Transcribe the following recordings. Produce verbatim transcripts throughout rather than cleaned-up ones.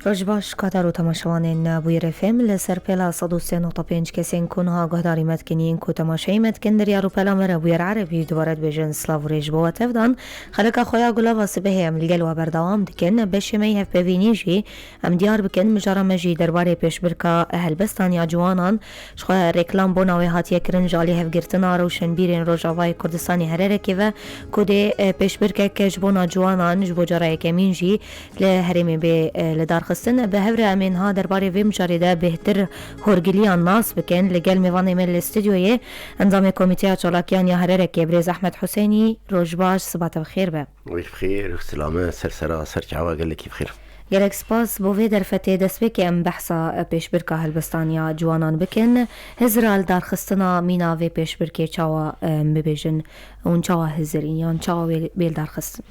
Roj baş, guhdar û temaşevanên Bûyer F M. Li ser pêla sed û sê nokta pênc kesên ku niha guhdarî me dikin yên ku temaşeyî me dikin, diryar û pela me re Bûyer Erebî dubare dibêjin silav û rêz ji bo we tevdan. Xeleka xwe ya Gulava Sibehê em li gel we berdewam dikin. Beşê me yî hevpeyvînî jî em diyar bikin, mijara me jî derbarê pêşbirka helbestan ya ciwanan, jixwe reklam bona wê hatiye kirin ji alî hevgirtina rewşenbîrên Rojavayê Kurdistanê Hererekê ve, ku dê, e, pêşbirkek ji bona ciwanan ji bo cara yekemîn jî li herêmê bê, e, lidarxistin. Bi hev re em ê niha derbarê vê mijarê de bêhtir horgiliyan nas bikin. Li gel mêvanê me li stûdyoyê endamê Komîteya Çalakiyan ya Hererekê birêz Ehmed Husênî. Roj baş, siba te bi xêr be. Wê bi xêr, silame, ser sera, ser çava, gelekî bi xêr. Gelek spas bo vê derfetê. Destpêkê em behsa, e, pêşbirka helbestan ya ciwanan bikin. Hizira li darxistina mîna vê pêşbirkê çawa, e, em bibêjin? Hûn çawa hizirîn yan çawa wê bê li darxistin?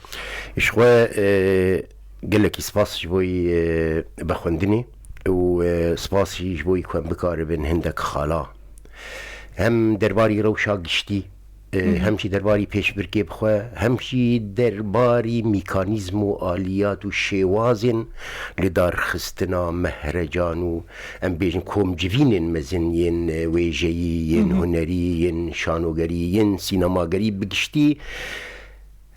Ji xwe, e, gelekî spas ji bo yî, e, vexwendinê û, e, spas jî ji bo yî ku em bikaribin hindek xala hem derbarî rewşa giştî, e, Hı hı. hem jî derbarî pêşbirkê bi xwe, hem jî derbarî mîkanîzm û aliyat û şêwazên li darxistina mehrecan û, em bêjin, komcivînên mezin yên, e, wêjeyî, yên Hı hı. hunerî, yên şanogerî, yên sînemagerî bi giştî.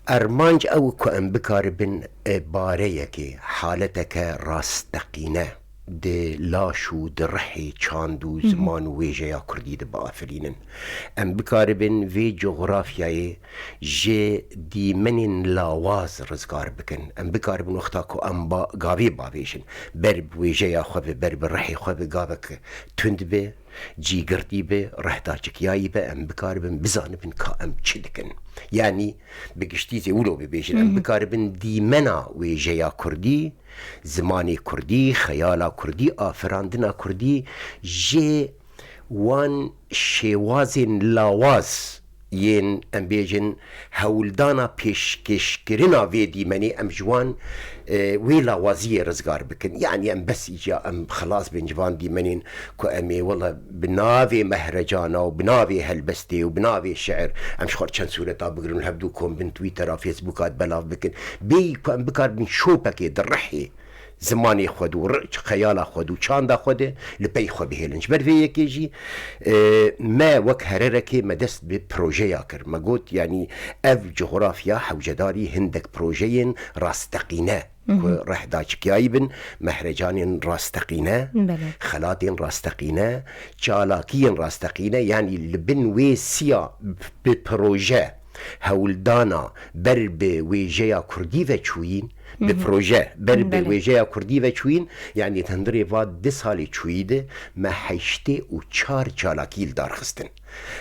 Armanc ew ku em bikaribin, e, bareyekê, haleteke rasteqîne di laş û di rihê çand û Hı hı. ziman û wêjeya kurdî de biafirînin. Em bikaribin vê cografyayê ji dîmenên lawaz rizgar bikin. Em bikaribin wexta ku em ba-, gavê bavêjin, ber bi wêjeya xwe be, ber bi rihê xwe be, gavek tund be, cîgirtî be, rehdaçikiyayî be, em bikaribin bizanibin ka em çi dikin. Yanî bi giştî zê wilo bibêjin, em Hı hı. bikaribin dîmena wêjeya kurdî, zimanê kurdî, xeyala kurdî, afirandina kurdî ji wan şêwazên lawaz yên, em bêjin, hewldana pêşkêşkirina vê dîmenê em ji wan, e, wê lawaziyê rizgar bikin. Yanî em bes îca em xilas bin ji van dîmenên ku em ê wele bi navê mehrecana û bi navê helbestê û bi navê şiir em ji xwe çend sûreta bigirin û hevdû kom bin Twittera, Facebooka belav bikin. Bêyî ku em bikaribin şopekê di rihê zimanê xwe de û ri-, xeyala xwe de û çanda xwe de li pey xwe bihêlin. Ji ber vê yekê jî, e, me wek hererekê me dest bi projeya kir. Me got, yanî ev cografya hewcedarî hindek projeyên rasteqîne Hı hı. ku rehdaçikiyayî bin, mehrecanên rasteqîne, Belê. xelatên rasteqîne, çalakiyên rasteqîne, yanî li bin wê siya bi proje hewldana ber bi wêjeya kurdî ve çûyîn, bi Hı hı. proje ber bi Belê. wêjeya kurdî ve çûyîn, yanî di hundirê va di salê çûyî de me heştê û çar çalakî li dar xistin.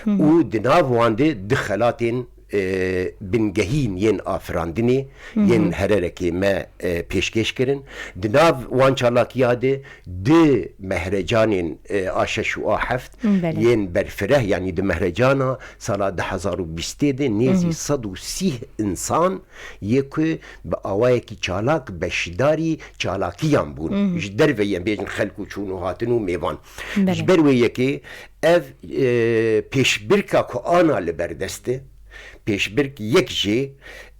Hı hı. Û di nav wan de di xelatên, e, bingehîn yên afirandinê, Hı hı. yên hererekê me, e, pêşkêş kirin. Di nav wan çalakiya de di mehrecanên, e, A şeş û A heft Belê. yên berfireh, yanî di mehrecana sala du hezar û bîstê de nêzî Hı hı. sed û sî însan yê ku bi awayekî çalak beşdarî çalakiyan bûn. Hı hı. Ji derve yên bêjin xelk û çûn û hatin û mêvan. Belê. Ji ber wê yekê ev, e, pêşbirka ku ana li ber dest e, pêşbirk yek jê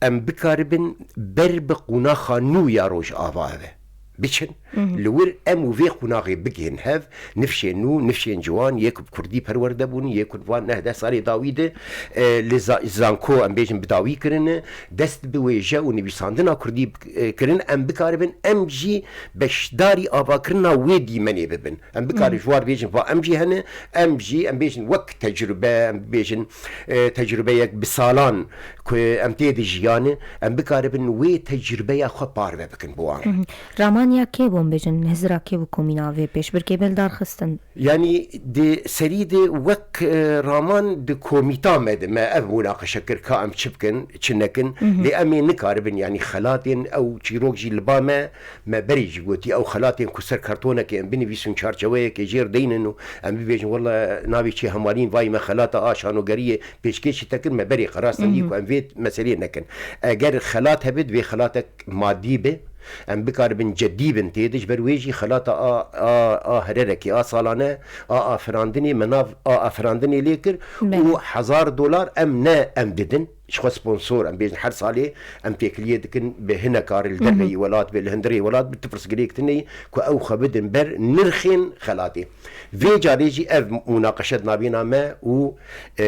em bikaribin ber bi qunaxa nû ya Rojava ve biçin. Hı hı. Li wir em û vê qunaxê bigihên hev, nifşên nû, nifşên ciwan, yê ku bi kurdî perwerde bûn, yê ku di van neh deh salê dawî de, e, li za-, zanko, em bêjin, bi dawî kirine, dest bi wêje û nivîsandina kurdî bi-, e, kirin, em bikaribin, em jî beşdarî avakirina wê dîmenê bibin. Em bikarin Hı. ji war bêjin, va em jî hene, em jî, em bêjin, wek tecrube, em bêjin, e, tecrubeyek bi salan ku em tê de jiyane, em bikaribin wê tecrubeya xwe parve bikin bi wan re. Hı hı. Ramaniya kê bû, em bêjin, hizira kê bû ku mîna vê pêşbirkê bê li dar xistin? Yanî di serî de wek, e, raman di komîta me de me ev munaqeşe kir ka em çi bikin, çi nekin. Hı hı. Lê em ê nikaribin, yanî xelatên ew çîrok jî li ba me, me berê jî gotî, ew xelatên ku ser kartonekê em binivîsin, çarçeweyekê jêr deynin û em bibêjin, wela navê çê hemarîn vayî me xelata a şanogeriyê pêşkêşî te kir, me berê qerast Hı hı. dî ku em vê meseleyê nekin. Eger xelat hebe, divê xelatek madî be, em bikaribin cedî bin tê de, ji ber wê jî xelata a, a, a hererekê, a salane, a afirandinê, me nav a afirandinê lê kir Belê. û hezar dolar em ne em didin. Ji xwe sponsor, em bêjin her salê em têkiliyê dikin bi hinek karê li derveyî welat be, li hundirê welat be, tu pirsgirêk tune ye ku ew xwe bidin ber nirxên xelatê. Vê carê jî ev munaqeşe di navbêna me û, e,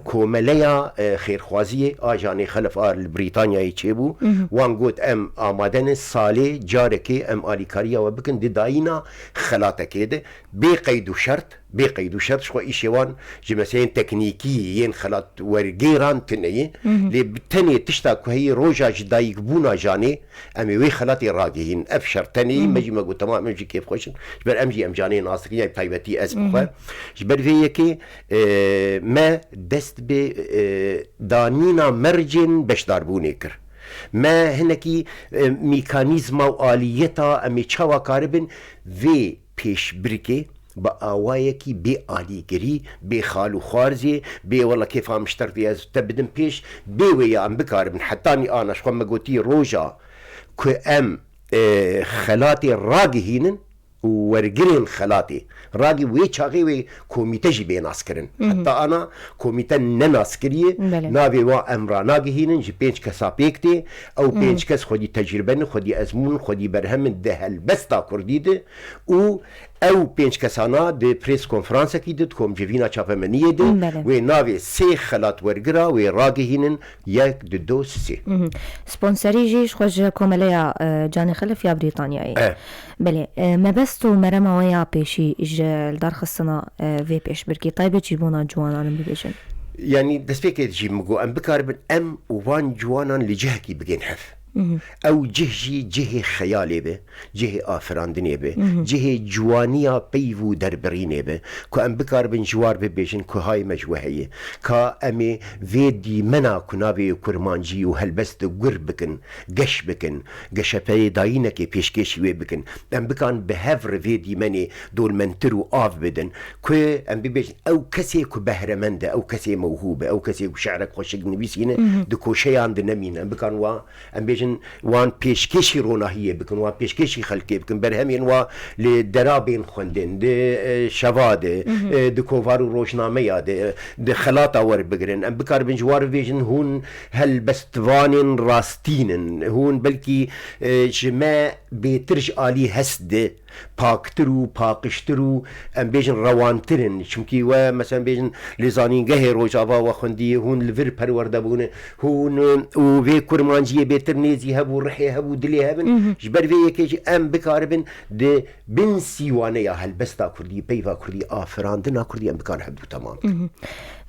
komeleya, e, xêrxwaziyê a Janê Xelef a li Brîtanyayê çêbû. Wan got, em amade ne salê carekê em alîkariya we bikin di dayîna xelatekê de. Bê qeyd û şert, bê qeyd û şert, ji xwe îşê wan ji meseleyên teknîkî yên xelat wergêran tune ye. Lê bi tenê tişta ku heyî roja ji dayikbûna Janê, em ê wê xelatê ragihînin. Ev şert tenê ye, me jî me got, temam, em jî kêfxweş in. Ji ber em jî em Janê nas dikin, ya bi taybetî ez bi xwe. Ji ber vê yekê, e, me dest bi, e, danîna mercên beşdarbûnê kir. Me hinekî, e, mîkanîzma û aliyeta em ê çawa karibin vê pêşbirkê bi awayekî bê alîgirî, bê xal û xwarzê, bê wela kêfa min ji te re tê, ez te bidim pêş, bê wê ya em bikaribin. Hetanî ana ji xwe me gotî roja ku em, e, xelatê ragihînin û wergirên xelatê ragî wê çaxê wê komîte jî bê naskirin. Heta ana komîte ne naskiriye, Belê. navê wan em ranagihînin, ji pênc kesa pêk tê, ew pênc kes xwedî tecrübe ne, xwedî ezmûn, xwedî berhem in di helbesta kurdî de û ew pênc kesana di prês konferansekî de, di komcivîna çapemeniyê de, Belê. wê navê sê xelatwergira wê ragihînin, yek, du, du, sê. Mhm. Sponserî jî ji xwe ji komeleya, e, Canê Xelef ya Brîtanyayê. E. Belê, e, mebest û merema we ya pêşî ji lidarxistina, e, vê pêşbirkî taybet jî bona ciwanan in bibêjin? Yanî destpêkê jî min got, em bikaribin em û van ciwanan li cihekî bigên hev. Mhm. Ew cih jî cihê xeyalê be, cihê afirandinê be, Mhm. cihê ciwaniya peyv û derbirînê be, ku em bikaribin ji war bibêjin ku hay me ji we heye, ka em ê vê dîmena ku navê kurmancî û helbest de gur bikin, geş bikin, geşepeyê dayînekê pêşkêşî wê bikin. Em bikan bi hev re vê dîmenê dolmentir û av bidin, ku em bibêjin ew kesê ku behremend e, ew kesê mewhûb e, ew kesê ku şi'rek xweşik nivîsîne, Mhm. di koşeyan de nemîne. Em bikan wa Em bêjin, wan pêşkêşî ronahiyê bikin, wan pêşkêşî xelkê bikin, berhemên wa li dera bên xwendin, di, e, şeva de, Mhm. e, di kovar û rojnameya de, e, di xelata werbigirin. Em bikaribin ji war bibêjin, hûn helbestvanên rastîn in, hûn belkî, e, ji me bêtir ji alî hest de, paktir û paqijtir û, em bêjin, rewantir in. Çimkî we, mesela, bêjin, li zanîngehê Rojava we xwendî, hûn li vir perwerde bûne, hûn, û vê kurmanciyê bêtir nêzî hebû, rihê hebû, dilê hebin. Mhm. Ji ber vê yekê jî em bikaribin di bin sîwaneya helbesta kurdî, peyva kurdî, afirandina kurdî, em bikan hebû temam bikin. Mhm.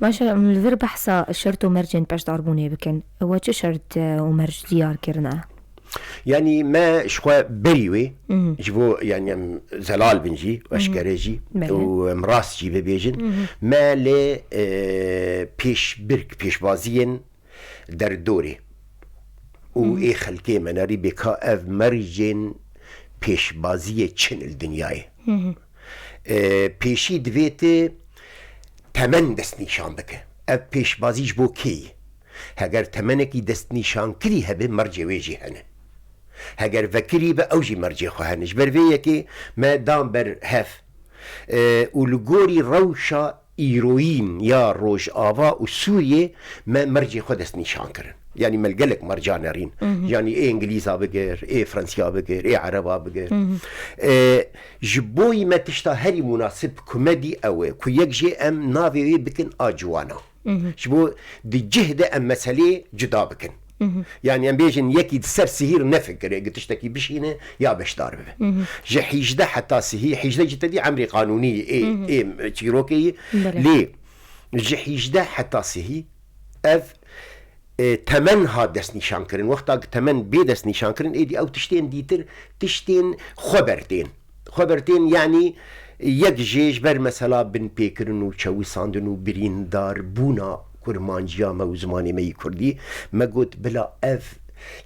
Baş e, em li vir behsa şert û mercên beşdarbûnê bikin. We çi şert, e, û merc diyar kirine? Yanî me ji xwe berî wê, Mhm. ji bo, yanî, em zelal bin jî, Mhm. eşkere jî Belê. û em rast jî bibêjin, Mhm. me lê, e, pêşbirk, pêşbaziyên derdorê û Mhm. ê xelkê me nerî bê ka ev mercên pêşbaziyê çin li dinyayê. Mhm. E, pêşî divê tu temen destnîşan bike. Ev pêşbazî ji bo kê ye? Heger temenekî destnîşankirî hebe, mercê wê jî hene. Heger vekirî be, ew jî mercê xwe hene. Ji ber vê yekê me dan ber hev, e, û li gorî rewşa îroyîn ya Rojava û Sûriyê me mercê xwe destnîşan kirin. Yanî me li gelek merca nerîn. Mhm. Yanî ê Îngilîza bigir, ê Fransiya bigir, ê Ereba bigir. Mhm. E, ji boyî me tişta herî munasib ku me dî ew e ku yek jê em navê wê bikin a ciwana. Mhm. Ji bo di cih de em meselê cuda bikin. Mhm. Yanî em bêjin yekî di ser sihîr nefikire, gi tiştekî bişîne ya beşdar bibe. Mhm. Ji hîjdeh heta sihî, hîjdeh jî te dî emrê qanûnî ê, Mhm. ê çîrokê yî. Belê. Lê ji hîjdeh heta sihî ev, e, temen hat destnîşankirin. Wexta ku temen bê destnîşankirin, êdî ew tiştên dîtir, tiştên xweber tên. Xweber tên, yanî yek jê ji ber mesela binpêkirin û çewisandin û birîndarbûna kurmanciya me û zimanê me yî kurdî, me got bila ev,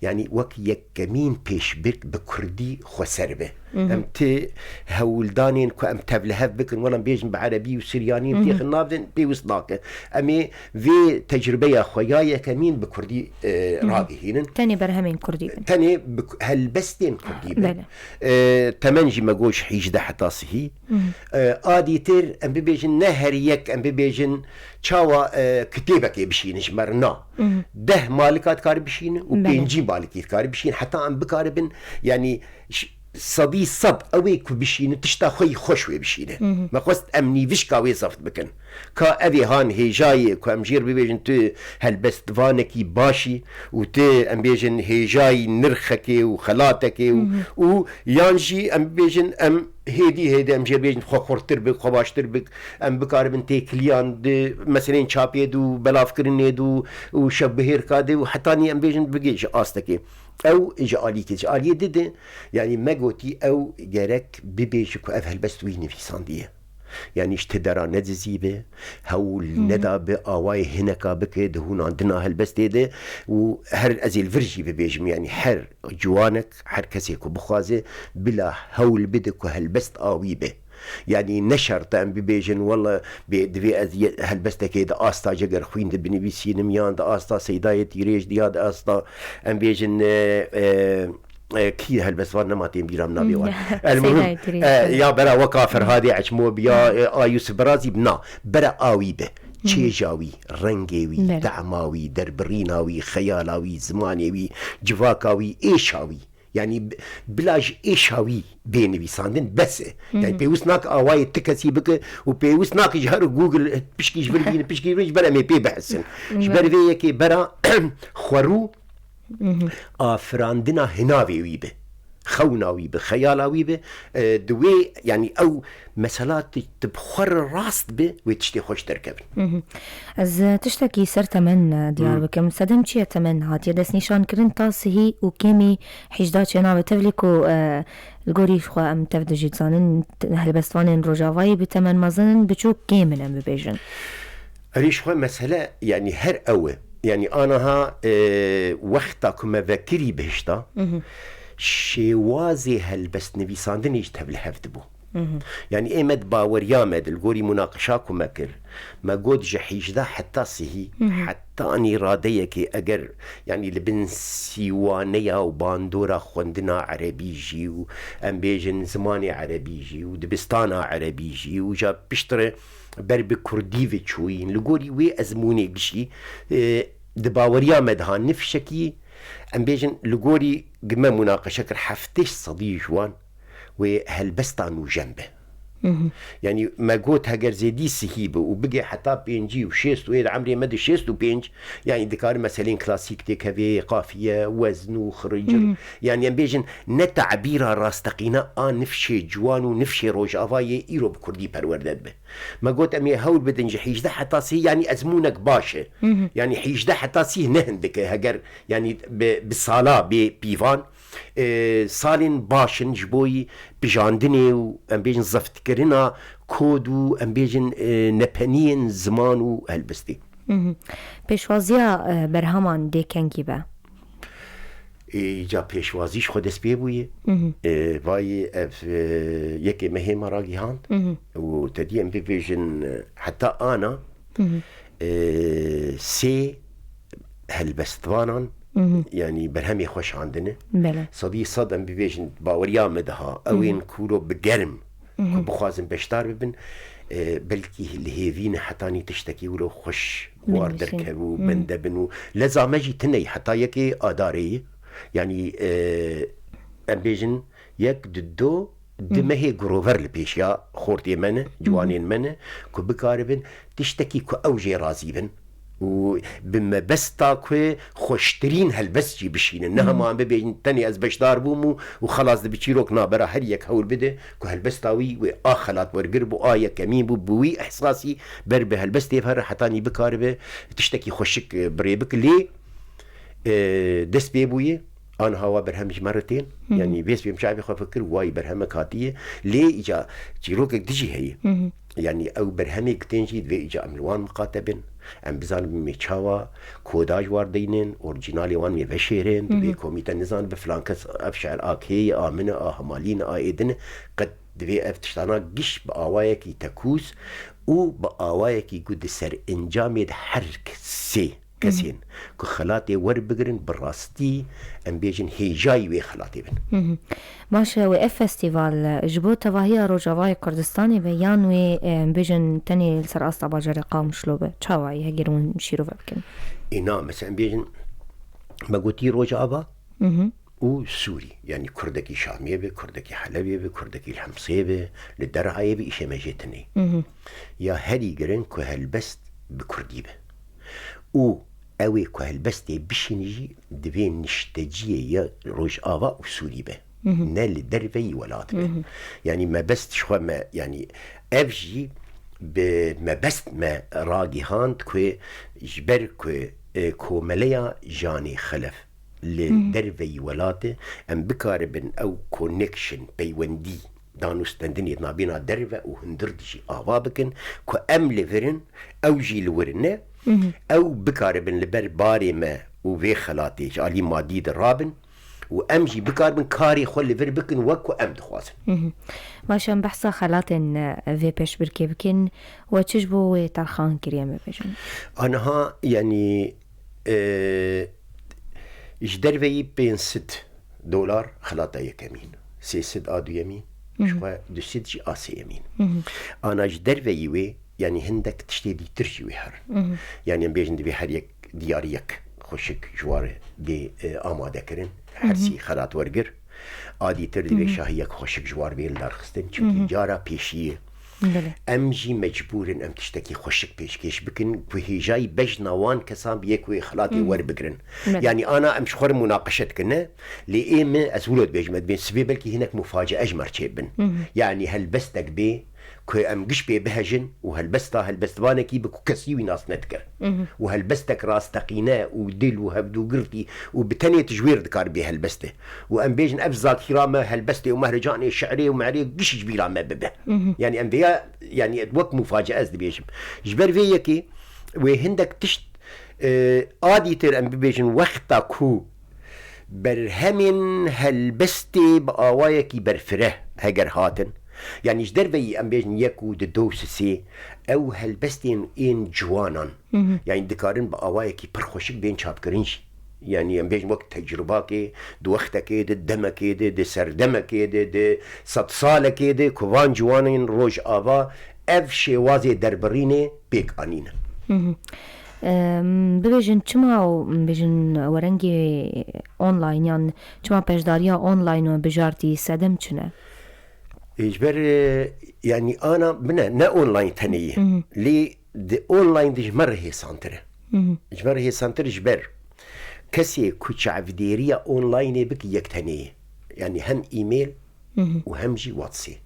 yanî wek yekemîn pêşbirk bi kurdî xweser be. Em ti hewldanên ku em tevlihev bikin, wela em bêjin bi erebî û siryanî em têxin navdin, pêwist nake. Em ê vê tecrübeya xwe ya yekemîn bi kurdî, e, ragihînin. Tenê berhemên kurdî bin. Tenê bi ku-, helbestên kurdî bin. Belê. E, temen jî me got ji hîjdeh heta sihî. E, a dîtir em bibêjin ne her yek em bibêjin çawa, e, kitêbekê bişînin ji me re na. Deh malika dikare bişînin û Belê. pêncî malikî dikare bişînin. Heta em bikaribin, yanî ş-, sedî sed ew ê ku bişînin tişta xwe yî xweş wê bişîne. Me xwest em nîvişka wê zeft bikin. Ka ev ê han hêjayê ku em jêr bibêjin tu helbestvanekî başî û tu em bêjin hêjayî nirxekê û xelatekê û, û yan jî em bibêjin em hêdî hêdî em jêr bêjin xwe xurtir bik, xwe baştir bik, em bikaribin têkiliyan di meselên çapê de û belavkirinê de û, û şevbihêrka de û hetanî em bêjin bigê ji astekê. Ew ji alîkê, ji aliyê dide, yanî me gotî ew gerek bibêje ku ev helbest wî nivîsandiye. Yanî ji ti dera nedizî be, hewl neda bi awayê hineka bike di hûnandina helbestê de û her ez ê li vir jî bibêjim, yanî her ciwanek, her kesê ku bixwaze bila hewl bide ku helbest a wî be. Yanî ne şert e em bibêjin, wele bê, divê ez ye-, helbestekê di asta Cegerxwîn de binivîsînim, yan di asta Seydayê Tîrêj de, ya di asta, em bêjin, e, e, e, kî helbestvan nema tên bîra min navê wan. Elmuhim, Seydayê Tîrêj, e, evet. Ya bera weka Ferhadê Eçmo bi, ya, e, a Yusuf Berazî bi, na, bera a wî be. Çêja wî, rengê wî, Belê. Tehma wî, derbirîna wî, xeyala wî, zimanê wî, civaka wî, êşa wî. Yanî bi-, bila ji êşa wî bê nivîsandin bes e. Yanî pêwist nake awayê ti kesî bike û pêwist nake ji her Google pişkî ji vir bîne, pişkî ji vir ji ber em ê pê bihesin. Ji ber vê yekê bera xwerû afirandina hinavê wî be. Xewna wî be, xeyala wî be. E, di wê, yanî ew mesela tu, tu bi xwe re rast be, wê tiştê xweş derkevin. Ez, e, tiştekî ser temen, e, diyar bikim. Sedem çi ye temen hatiye destnîşankirin ta sihî û kêmî hîjda çênabe tevlî ku, e, li gorî xwe em tev dijî dizanin, t-, helbestvanên Rojavayê bi temen mezin in, biçûk kêm in em bibêjin. Erê ji xwe mesele, yanî her ew e. Yanî aniha, e, wexta ku me vekirî bihişta, şêwazê helbestnivîsandinê jî tevlihev dibû. Yanî ê me di baweriya me de, li gorî munaqişa ku me kir, me got ji hîjdeh heta sihî, hetanî radeyekê eger, yanî li bin sîwaneya û bandora xwendina erebî jî û em bêjin zimanê erebî jî û dibistana erebî jî û ja piştre ber bi kurdî ve çûyîn. Li gorî wê ezmûnê gişî, e, di baweriya me de ha nifşekî, em bêjin li gorî gi me munaqeşe kir, heftê sedî ji wan wê helbesta nûjen be. Yanî me got heger zêdî sihî be û bigê heta pêncî û şêst û ê di emrê me de şêst û pênc, yanî dikare meselên klasîk têkevê, qafiye, wezn û xiricir. Yanî em bêjin ne tabîra rasteqîne a nifşê ciwan û nifşê Rojavayê îro bi kurdî perwerde dibe. Me got em ê hewl bidin ji hîjdeh heta sî, yanî ezmûnek baş e. Yanî hîjdeh heta sî ne hindik e, heger yanî bi, bi sala bê pîvan, e, salên baş in ji bo yî pijandinê û em bêjin zeftkirina kod û em bêjin, e, nepeniyên ziman û helbestê. Pêşwaziya, e, berheman dê kengî be? Îca pêşwazî ji xwe dest pê bûye. E, vayê ev, e, yekê mehê me ragihand. Û te dî em bibêjin, e, heta ana, e, sê helbestvanan, yanî berhemê xwe şandine. Belê. Sedî sed em bibêjin baweriya me diha. Ew ên kuro bi germ ku bixwazin beşdar bibin, e, belkî li hêvî ne hetanî tiştekî wilo xweş war derkevin û bende bin û leza me jî tune ye heta yekê adarê ye. Yanî, e, em bêjin yek di do di mehê girover li pêşiya xortê me ne, ciwanên me ne, ku bikaribin tiştekî ku ew jê razî bin û bi mebesta ku xweştirîn helbest jî bişînin. Ne hema em bibêjin tenê ez beşdar bûm û, û xelas dibe çîrok, na, bera her yek hewl bide ku helbesta wî wê a xelatwergir bû, a yekemîn bû, bi wî ihsasî ber bi helbestê ve here hetanî bikaribe tiştekî xweşik, e, bi rê bike. Lê, e, dest pê bûye, aniha wa berhem ji me re tên. Yanî vê spêm çavê xwe fikir, wayî berhemek hatiye. Lê îca çîrokek dijî heye. Yanî ew berhemê gitên jî divê îca em li wan miqate bin. Em bizanibin mê çawa koda ji war deynin, orîjinalê wan mê veşêrin, divê komîte nizanibe filan kes ev şiir a kê ye, a min e, a Hemalîn e, a ê din e. Qet divê ev tiştana giş bi awayekî tekûz û bi awayekî ku di ser encamê de her sê kesên ku xelatê werbigirin, bi rastî em bêjin hêjayî wê xelatê bin. Baş e, wê ev festîval ji bo tevahiya Rojavayê Kurdistanê be yan wê, em bêjin, tenê li ser asta bajarê Qamişlo be? Çawa ye heger hûn şîrove bikin? Ê na, mesela em bêjin, me gotî Rojava û Sûrî, yanî kurdekî Şamiyê be, kurdekî Helebê be, kurdekî li Himsê be, li Derayê be, îşê me jê tune ye. Ya herî giring ku helbest bi kurdî be. Û ew ê ku helbestê bişînî jî divê nişteciyê ya Rojava û Sûrî be. Ne li derveyî welat be. Yanî mebest ji xwe me, yanî ev jî bi mebest me ragihand ku ji ber ku, e, komeleya Janê Xelef li derveyî welatê, em bikaribin ew connection, peywendî, danûstendinê nabêna derve û hundir dijî ava bikin ku em li vir in, ew jî li wir ne, ew bikaribin li ber barê me û vê xelatê ji alî madî de rabin û em jî bikaribin karê xwe li vir bikin wek ku em dixwazin. Baş e, em behsa xelatên, e, vê pêşbirkê bikin. We çi ji bo wê terxan kiriye, me bêjin? Aniha, yanî, e, ji derveyî pênc sed dolar xelata yekemîn, sê sed a duyemîn, ji xwe du sed jî a sêyemîn. Ana ji derveyî wê, yanî hindek tiştê dîtir jî wê herin. Yanî em bêjin divê her yek diyariyek xweşik ji war bê, e, amade kirin. Her sî xelat wergir. A dîtir divê şahiyek xweşik ji war bê lidarxistin. Çimkî cara pêşî ye. Belê. Em jî mecbûr in em tiştekî xweşik pêşkêş bikin ku hêjayî bejna wan kesan bi yek wê xelatê werbigirin. Belê. Yanî ana em ji xwe re munaqeşe dikin, ne? Lê ê min, ez wilo dibêjim, ez dibên sibê belkî hinek mufacee ji me re çêbin. Yanî helbestek bê ku em giş pê bihejin û helbesta helbestvanekî bi ku kesî wî nas nedikir. Û helbestek rasteqîne û dil û hevdûgirtî û bi tenê tu ji wê re dikar bê helbestê. Û em bêjin ev zakîra me, helbestê û mehrecanê, şi'rê û me'rê giş ji bîra me bibe. Yanî em vêya, yanî wek mufacee ez dibêjim. Ji ber vê yekê wê hindek tişt, e, a dîtir em bibêjin wexta ku berhemên helbestê bi awayekî berfireh heger hatin, yanî ji derveyî em bêjin yek û du, du û sê, ew helbestên ên ciwanan, yanî dikarin bi awayekî pir xweşik bên çapkirin jî. Yanî em bêjin wek tecrubakê, di wextekê de, demekê de, di serdemekê de, di sedsalekê de ku van ciwanên Rojava ev şêwazê derbirînê pêk anîne. Em, bibêjin çima, bibêjin werengê online yan çima peşdariya online we bijartî, sedem çi ne? Ê, ji ber, e, yanî ana bine ne online tenê ye. Lê di online de ji me re hêsantir e. Ji me re hêsantir ji ber kesê ku çavdêriya onlineê bike yek tenê ye. Yanî hem email û hem jî WhatsApp.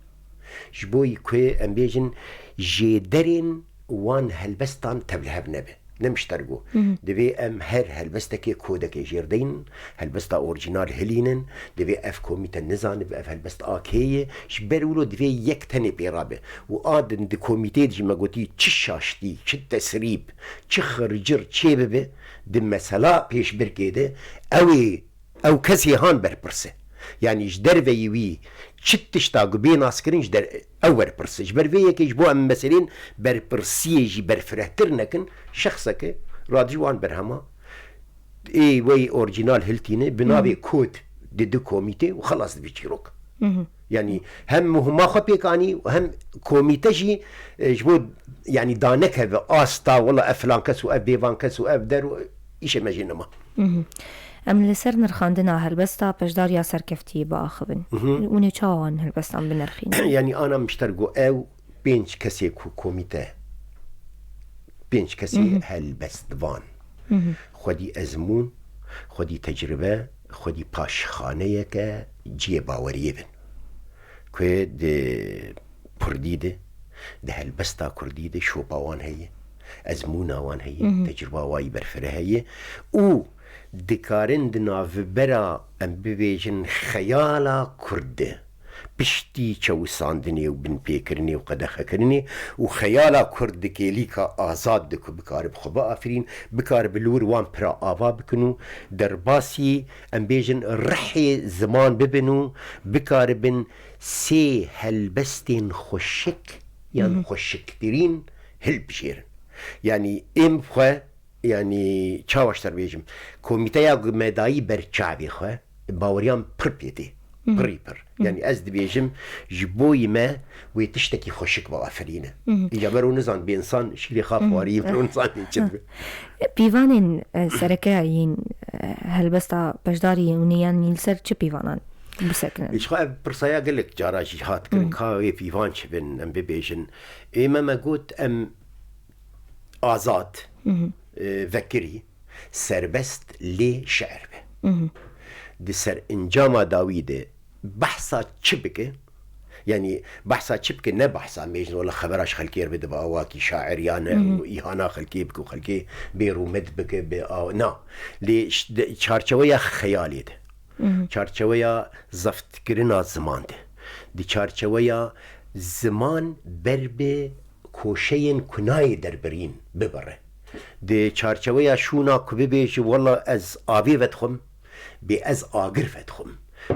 Ji bo ku em bêjin jêderên wan helbestan tevlihev nebe. Ne miştergo. Divê em her helbestekê kodekê jêr deyin, helbesta orîjînal hilînin, divê ev komîte nizanibe ev helbest a kê ye, ji ber wilo divê yek tenê pê rabe. Û a din di komîteyê de jî me gotî çi şaştî, çi tesrîb, çi xircir çê bibe, di mesela pêşbirkê de ew ê ew kesê han berpirs e. Yanî ji derveyî wî çi tişta ku bê naskirin ji der-, ew berpirs e. Ji ber vê yekê ji bo em meselên berpirsiyê jî berfirehtir nekin, şexseke radijî wan berhema ê wê orîjînal hiltîne, bi navê kod di du komîtê û xelas dibê çîrok. Yanî hem muhima xwe pêk anî û hem komîte jî, e, ji bo, yanî danekeve asta wela ev filan kes û ev bêvan kes û ev der û îşê me jê nema. Em li ser nirxandina helbesta peşdariya serkeftî biaxivin. Hûn ê çawa wan helbestan binirxînin? Yanî ana miştergo ew pênc kesê ku komîte, pênc kesê helbestvan, xwedî ezmûn, xwedî tecrube, xwedî paşxaneyeke cihê baweriyê bin. Ku di kurdî de, di helbesta kurdî de şopa wan heye, ezmûna wan heye, tecrüba wa yî berfireh heye û dikarin di navbera, em bibêjin, xeyala kurd de piştî çewisandinê û binpêkirinê û qedexekirinê û xeyala Kurd di kêlîka azad de ku bikaribe xwe biafirîn, bikaribe li wir wan pira ava bikin û derbasî, em bêjin, rihê ziman bibin û bikaribin sê helbestên xweşik yan xweşiktirîn hilbijêrin. Yanî êm xwe, yanî çawa ji te re bêjim, komîteya ku me dayî ber çavê xwe, baweriyan pir pê tê. Pirî pir. Yanî ez dibêjim, ji boyî me wê tiştekî xweşik biafirîne. Îca bero nizan bê insan şîrê xaf xwarî, bero nizan bê çi dibe. Pîvanên, e, sereke yên, e, helbesta beşdarî hûn ê, yanî li ser çi pîvanan bisekinin? Ji xwe ev pirsaya gelek cara jî hat kirin, ka wê pîvan çi bin, em bibêjin. Ê me, me got em azad, e, vekirî, serbest lê şiir be. Di serencama dawî de behsa çi bike? Yanî behsa çi bike? Ne behsa mêjin wela xebera ji xelkê re bide bi awakî şair ya ne û îhana xelkê bike û xelkê bê rûmet bike, bê aw-, na. Lê ş-, di çarçeweya xeyalê de, çarçeweya zeftkirina ziman de, di çarçeweya ziman ber bi koşeyên ku nayê derbirîn bibire. Di çarçeweya şûna ku bibêje, wela ez avê vedixwim, bê ez agir vedixwim.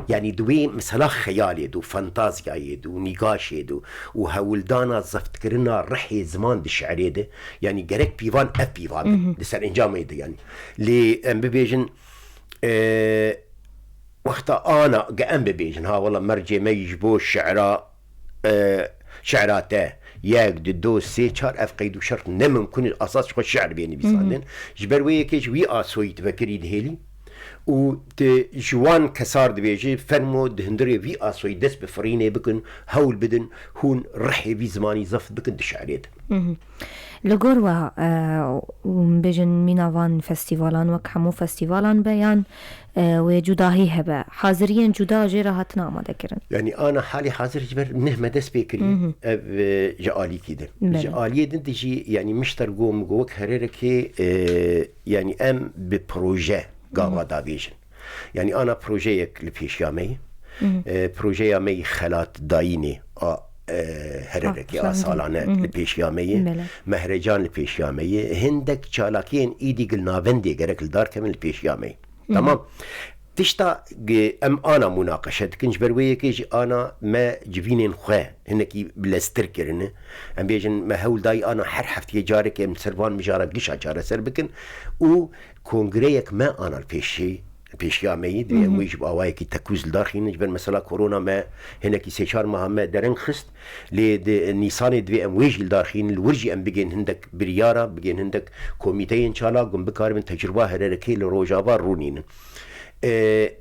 Yanî di wê mesela xeyalê de û fantazyayê de û nîgaşê de û hewldana zeftkirina rihê ziman di şiirê de, yanî gerek pîvan ev pîvan bin di serencamê de yanî. Lê em bibêjin, e, wexta ana ge em bibêjin, ha wela mercê me yî ji bo şiira, e, şiira te, yek, du, do, sê, çar, ev qeyd û şert ne mimkun e, asas ji xwe şiir bê nivîsandin. Ji ber wê yekê jî wî asoyî tu vekirî dihêlî û tu ji wan kesar dibêjî, fermo di hundirê vî asoyî dest bi firînê bikin, hewl bidin, hûn rihê vî zimanî zeft bikin di şiirê de. Li gor we, e, û bêjin mîna van festîvalan wek hemû festîvalan be yan, e, wê cudahî hebe? Haziriyên cuda jê re hatine amadekirin? Yanî ana halê hazir ji ber neh me dest pê kiriye. Ev, e, ji alîkî din. Belê. Ji aliyê din de jî, yanî mişter got, min got wek hererekê, e, yanî em bi proje gava davêjin. Yanî ana projeyek li pêşiya me ye. E, projeya me yî xelat dayînê a, e, hererekê a salane li pêşiya me ye. Belê. Mehrecan li pêşiya me ye. Hindek çalakiyên êdî gilnavendê gerek li dar kevin li pêşiya me ye. Tamam. Tişta, e, em ana munaqeşe dikin, ji ber wê yekê jî ana me civînên xwe hinekî bileztir kirine. Em bêjin me hewl dayî ana her heftiyê careke em li ser van mijara gişa çareser bikin û kongreyek me ana li pêşî, pêşiya me yî, divê em wê jî bi awayekî tekûz li dar xînin. Ji ber mesela korona me hinekî sê çar meha me dereng xist. Lê di Nîsanê divê em wê jî li dar xînin, li wir jî em bigên hindek biryara, bigên hindek komîteyên çalak, ku em bikaribin tecrûba hererekê li Rojava rûnînin. E,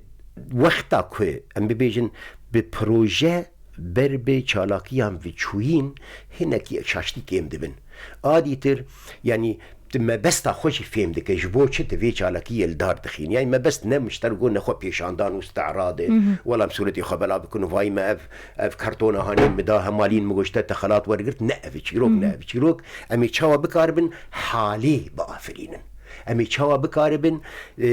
wexta ku em bibêjin bi proje ber bi çalakiyan viçûyîn hinekî şaştî kêm dibin. Adîtir, yanî, tu mebesta xwe jî fêm dike, ji bo çi tu vê çalakiyê li dar dixîn. Yanî mebest ne mişter got ne xwe pêşandan û isti'rad e. Wela em sûretê xwe bela bikin û vayî me ev, ev kartona hanê min da, hemalîn min goşte te xelat wergirt. Ne ev çîrok, ne ev çîrok. Em ê çawa bikaribin halê biafirînin. Em ê çawa bikaribin, e,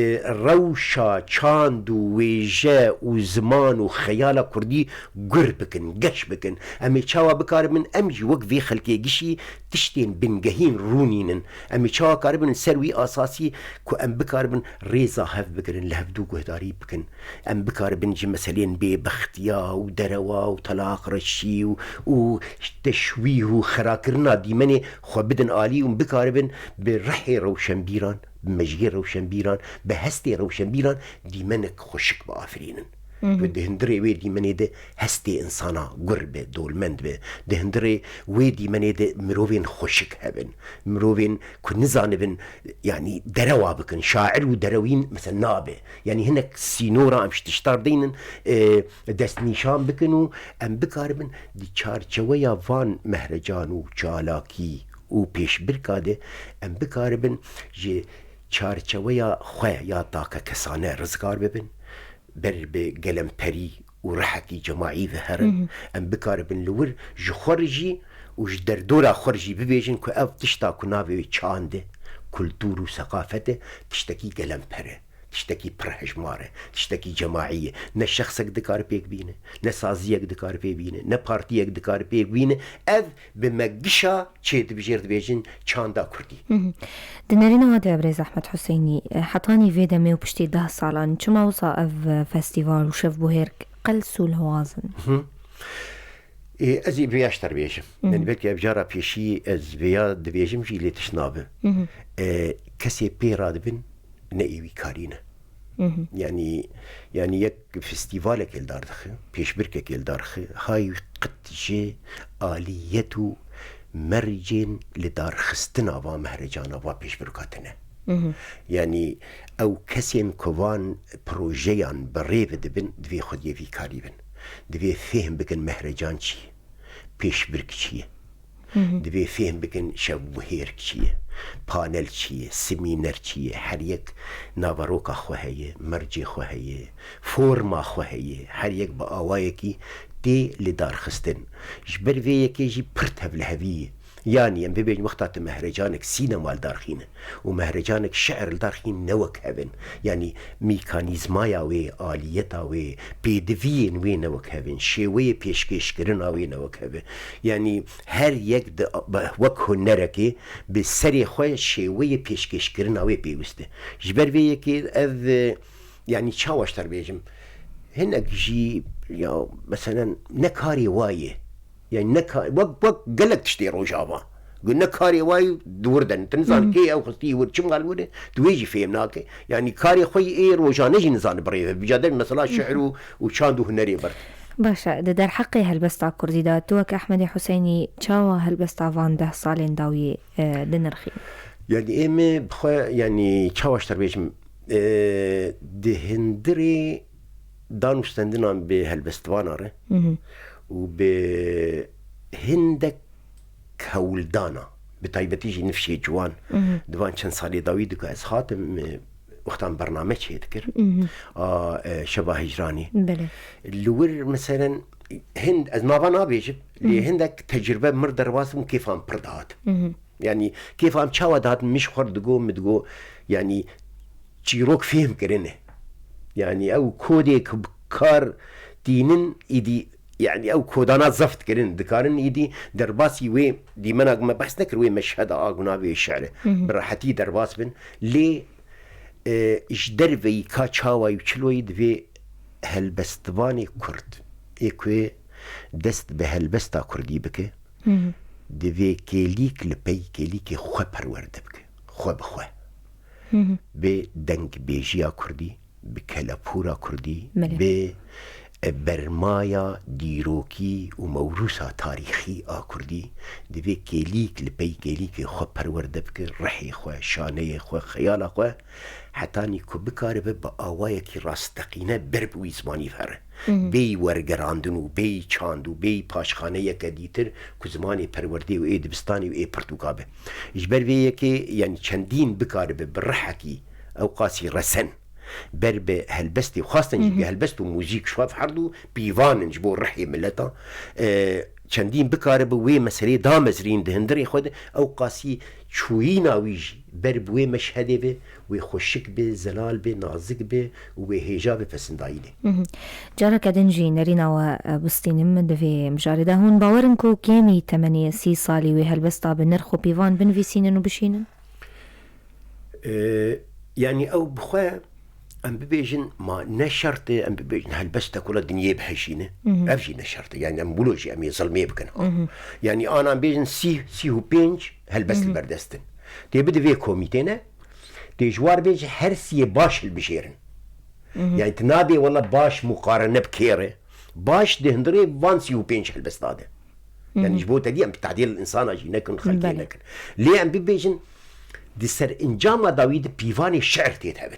rewşa çand û wêje û ziman û xeyala kurdî gur bikin, geş bikin? Em ê çawa bikaribin em jî wek vê xelkê gişî tiştên bingehîn rûnînin? Em ê çawa karibin li ser wî asasî ku em bikaribin rêza hev bigirin, li hevdû guhdarî bikin? Em bikaribin ji meselên bêbextiya û derewa û telaqreşî û, û teşwîh û xerakirina dîmenê xwe bidin alî û bikaribin bi rihê rewşenbîran, bi mejiyê rewşenbîran, bi hestê rewşenbîran dîmenek xweşik biafirînin. Ku di hundirê wê dîmenê de hestê insana gur be, dolmend be. Di hundirê wê dîmenê de mirovên xweşik hebin. Mirovên ku nizanibin, yanî derewa bikin. Şair û derewîn mesela nabe. Yanî hinek sînora em ji tiştar deynin, e, destnîşan bikin û em bikaribin di çarçeweya van mehrecan û çalakî û pêşbirka de em bikaribin ji çarçeweya xwe ya takekesane rizgar bibin, ber bi gelemperî û rihekî cemaî ve herin, em bikaribin li wir ji xwe re jî û ji derdora xwe re jî bibêjin ku ev tişta ku navê wê çand e, kultur û seqafet e, tiştekî gelemper e. Tiştekî pir hejmar e, tiştekî cemaî ye. Ne şexsek dikare pêk bîne, ne saziyek dikare pê bîne, ne partiyek dikare pêk bîne. Ev bi me gişa çêdibijêr dibêjin çanda kurdî. Di nerîna we de birêz Ehmed Huseynî, hetanî vê demê û piştî deh salan çima wisa ev festîval û şev buhêr qels û lewaz in? Ê, ez ê vêya ji te re bêjim. Yani belkî ev cara pêşî ez vêya dibêjim jî lê tişt nabe. Ê, kesê pê radibin ne ê wî karî ne. Yani, yani yek festîvalekê li dar dixe, pêşbirkekê li dar dixe, hay qet ji aliyet û mercên li darxistina va mehrecana va pêşbirka tune. Yani ew kesên ku van projeyan bi rê ve dibin, divê xwediyê vî karî bin. Divê fêhm bikin mehrecan çi ye, pêşbirk çi ye. Divê fêhm bikin şevbuhêr çi ye, panel çi ye, semîner çi ye. Her yek naveroka xwe heye, mercê xwe heye, forma xwe heye. Her yek bi awayekî tê lidarxistin. Ji ber vê yekê jî pir tevlihevî ye. Yanî em bibêjin wexta tu mehrecanek sînema li dar xîne û mehrecanek şi'ir li dar xîn ne wek hev in. Yanî mîkanîzmaya wê, aliyeta wê, pêdiviyên wê ne wek hev in. Şêweyê pêşkêşkirina wê ne wek hev e. Yanî her yek di, wek hunerekê bi serê xwe şêweyê pêşkêşkirina wê pêwist e. Ji ber vê yekê ev, e, yanî çawa ji te re bêjim, hinek jî ya meselen ne karê wa ye. Yani ne ka-, wek, wek gelek tiştê Rojava. Gu ne karê wayî di wir de. Tu nizan kê ew xistî wir, çima li wir e, tu wê jî fêm nake. Yani karê xwe yê ê rojane jî nizane bi rê ve. Bi cadek mesela şi'ir û, û çand û hunerê bir. Baş e, di derheqê helbesta kurdî de tu wek Ehmedê Huseynî çawa helbesta van deh salên dawiyê, e, dinirxî? Yani ê me bi xwe, yani çawa ji te re bêjim, e, di hundirê dan û stendinan bi helbestvana re û bi hindek hewldana, bi taybetî jî nifşê ciwan, di van çend salê dawî de ku ez hatim, e, wextan bername çêdikir, a, e, Şeva Hicranê. Belê. Li wir, meselen, hind, ez nava nabêjim, lê hindek tecrube mir derbas bûn, kêfan pir dihat. Yani, kêfan çawa dihat, min ji xwe re digo, min digo, yani, çîrok fêm kirine. Yani, ew kodê ku bi kar tînin, îdî, yani, ew kodana zeft kirin, dikarin îdî derbasî wê dîmena ku me behs nekir, wê meşheda a guna wê şi'rê bi rehetî derbas bin. Lê, e, ji derveyî ka çawayî û çiloyî divê helbestvanê kurd, ê ku dest bi helbesta kurdî bike, divê kêlîk li pey kêlîkê xwe perwerde bike, xwe bi xwe. Bi dengbêjiya kurdî, bi kelepûra kurdî, Belê. bi, e, bermaya dîrokî û mewrûsa tarîxî a kurdî, divê kêlîk li pey kêlîkê xwe perwerde bike, rihê xwe, şaneyê xwe, xeyala xwe, hetanî ku bikaribe bi awayekî rasteqîne ber bi wî zimanî ve here. Bêyî wergerandin û bêyî çand û bêyî paşxaneyeke dîtir ku zimanê perwerdê û ê dibistanê û ê pirtûka be. Ji ber vê yekê, yani çendîn bikaribe bi rihekî ewqasî resen ber bi helbestê, xwestin jî bi helbest û muzîk, şwev herdû pîvan in ji bo rihê mileta. E, çendîn bikaribe wê meseleyê damezrîn di hundirê xwe de, ewqasî çûyîna wî jî ber bi wê meşhedê be, wê xweşik be, zelal be, nazik be û wê hêja be pesindayînê. Careke din jî nerîna we, e, bistînim di vê mijarê de. Hûn bawer in ku kêmî temenê sî salî wê helbesta bi nirx û pîvan binivîsînin û bişînin? E, yani ew bi xwe em bibêjin, ma ne şert e, em bibêjin helbestek wila dinyê bihejîne. Ev jî ne şert e. Yani em wilo jî em ê zilmê bikin ha. Yani ana em bêjin sî, sî û pênc helbest li ber dest in. Tê bide vê komîtê ne, tê ji war bêje her siyê baş hilbijêrin. Yani tu nabê wela baş muqarene bi kê re. Baş di hundirê van sî û pênc helbesta de. Yani ji bo te dî em tadîl insana jî nekin, xelkê Belê. nekin. Lê em bibêjin, di ser encama dawî de pîvanê şi'r tê de hebin.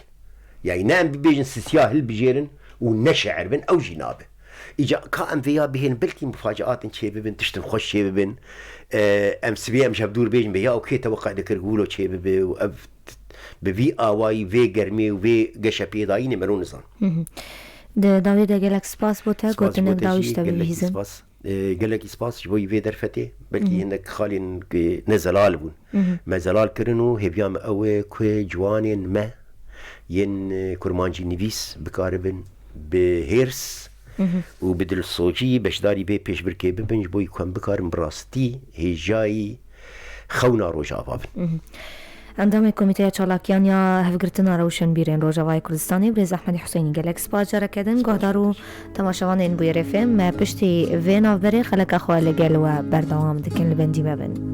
Yani ne em bibêjin sisiya hilbijêrin û ne şi'r bin, ew jî nabe. Îca ka em vêya bihên, belkî mufaciatin çê bibin, tiştin xweş çê bibin. E, em sibê em ji hev dûr bêjin, vêya ew kê teweqe dikir, wilo çê bibe û ev bi vî awayî, vê germê û vê geşepêdayînê mero nizan. Di dawî de gelek spas bo te, Spas gotinek bo te dawî jî, ji te gelekî bibihîzin. Spas. E, gelekî spas ji bo vê derfetê. Belkî hinek xalên ku ne zelal bûn. Me zelal kirin û hêviya me ew e ku ciwanên me yên kurmancî nivîs bikaribin bi hêrs û bi dilsocî beşdarî vê pêşbirkê bibin, ji bo ku em bikarin bi rastî hêjayî xewna Rojava bin. Endamê Komîteya Çalakiyan ya Hevgirtina Rewşenbîrên Rojavayê Kurdistanê, Birêz Ehmedî Husênî, gelek spas careke din guhdar û temaşevanên Bûyerê F M. Me piştî vê navberê xeleka xwe li gel we berdewam dikin, li bendî me bin.